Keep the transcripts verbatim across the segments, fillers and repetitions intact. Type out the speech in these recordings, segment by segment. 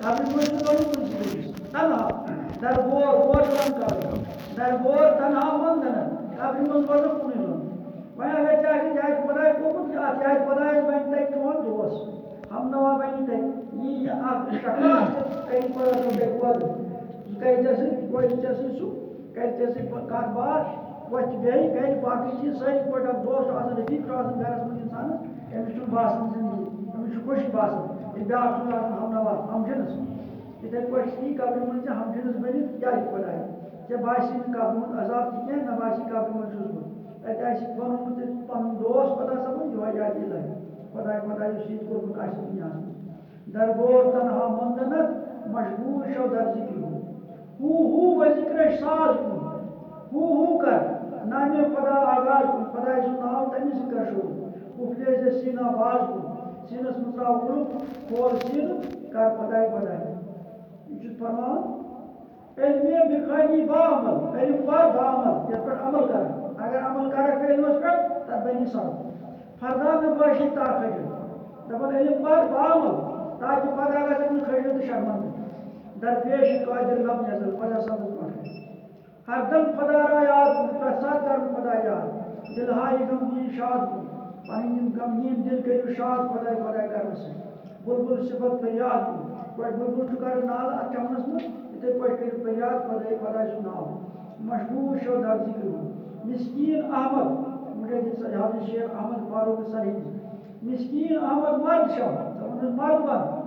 قبرِ منٛز چھُ روزُن کُنسٕے بیٚیِس۔ تنہا۔ دربور، بور چھُ وَنان قبرِ۔ دربور تنہا مَنٛد نہٕ۔ قبرِ منٛز روزُن کُنُے زوٚن۔ وۄنۍ اگر ژےٚ آسہِ یہِ آسہِ خۄداے کوٚرمُت، یہِ اَتھ یہِ آسہِ خۄدایَس بَنہِ تَتہِ چون دوس۔ ہم نوا بَنہِ تَتہِ۔ یی یہِ اَکھ شخص آسہِ، تَتہِ پٲدٕ تَتہِ پٲدٕ۔ یہِ کَرِ ژےٚ سۭتۍ، یہِ روزِ ژےٚ سۭتۍ سُہ، کَرِ ژےٚ سۭتۍ کَتھ باتھ، وۄتھِ بیٚہہِ، کَرِ باقٕے چیٖز سٲری پٲٹھۍ۔ اَکھ دوس چھُ آسان، رفیٖق چھُ آسان گَرَس منٛز اِنسانَس، أمِس چھُنہٕ باسان زِندگی، أمِس چھُ خوشی باسان۔ ییٚلہِ بیٛاکھ چھُنہٕ آسان ہم نوا، ہم جنس۔ یِتھَے پٲٹھۍ چھِ یہِ قبرِ منٛز تہِ ہم جنس بٔنِتھ کیٛازِ خۄداے؟ ژےٚ باسی نہٕ قبرِ ہُنٛد عذاب تہِ کینٛہہ، نہ باسی قبرِ منٛز چھُس بہٕ۔ تَتہِ آسہِ بَنومُت ژےٚ پَنُن دوس خۄدا صٲبُن، یِہوٚے یاد الہی۔ خۄداے، خۄداے یُس یہِ تہِ کوٚرمُت آسہِ دُنیاہَس منٛز۔ دربور تنہا مندنت، مشغول شو در ذکر ہو۔ ہو ہو و ذکر ساز کن۔ ہو ہو کر، نام خدا آغاز کن، خدای سُنٛد ناو تَمی سۭتۍ کر شروع۔ قفلے ز سینہ باز کن، سینس منٛز تراو وُلُف، کھول سینہٕ، کر خدای خدای۔ یہِ چھُ فرمان، علم بخوانی با عمل، علم پر با عمل، یَتھ پٮ۪ٹھ عمل کران۔ اگر عمل کرکھ علمس پٮ۪ٹھ، تَتھ بَنہِ ثواب۔ فردا نہ باشی تا خجل۔ دَپان علم پر با عمل، تاکہ پگاہ گژھکھ نہٕ خجل تہٕ شرمندٕ۔ درپیش قادر لم یزل، خۄدا صٲبَس پٮ۪ٹھ۔ ہر دم خۄدا را یاد کن، پرٛٮ۪تھ ساتہٕ کَرُن خۄدا یاد۔ دِلہٕ ہاوِ غمگیٖن شاد کن، پَنٕنۍ یِم غمگیٖن دِل کٔرِو شاد خۄداے، خۄداے کَرنہٕ سۭتۍ۔ بُلبُل صِفت فریاد کن، یِتھ پٲٹھۍ بُلبُل چھُ کَران نالہٕ اَتھ چَمنَس منٛز، یِتھَے پٲٹھۍ کٔرِو فریاد خۄداے، خۄداے سُنٛد ناو۔ مشغول شو در ذکر ہو۔ مسکین احمد، مجاہد سید حافظ شیخ احمد فاروق سرہندی۔ مسکین احمد مرد شو، دَپان اوس مرد بن۔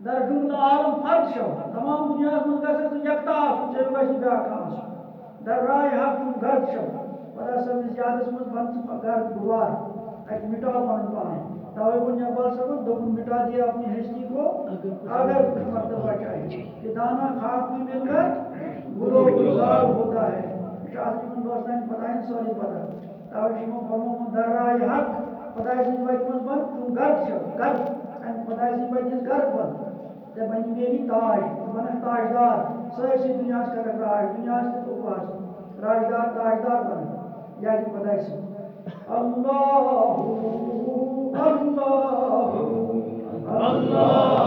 در جملہ عالم فرد شو، تمام دُنیاہَس منٛز گژھِ ژٕ یکتا آسُن، ژےٚ گژھِ نہٕ بیٛاکھ کانٛہہ آسُن۔ در راہِ حق چھُم گرد شو، خۄدا صٲبنِس یادَس منٛز بَن ژٕ گرد گُوار، اَتہِ مِٹاو پَنُن پان۔ تَوَے ووٚن اقبال صٲبَن، دوٚپُن، مِٹا دِیا اپنی ہستی کو اگر کچھ مرتبہ چاہیے، کہ دانا خاک میں مل کر گلو گلزار ہوتا ہے۔ یہِ چھُ اَصلی یِمَن دوستَن پَتہ، یِم سٲری پَتہ۔ تَوَے چھُ یِمو فرمومُت، در راہِ حق، خۄداے سٕنٛدِ وَتہِ منٛز بَن، چون گرد چھُ، گرد، اَمہِ خۄداے سٕنٛدِ وَتہِ ہٕنٛز گرد بَن۔ ژےٚ بَنہِ میٲنی تاج، ژٕ بَنَکھ تاجدار، سٲرسٕے دُنیاہَس کَرَکھ راج، دُنیاہَس تہِ تہٕ اُکاس، راجدار، تاجدار بَنَکھ، یادِ خۄداے سۭتۍ۔ اللہ، اللہ، اللہ۔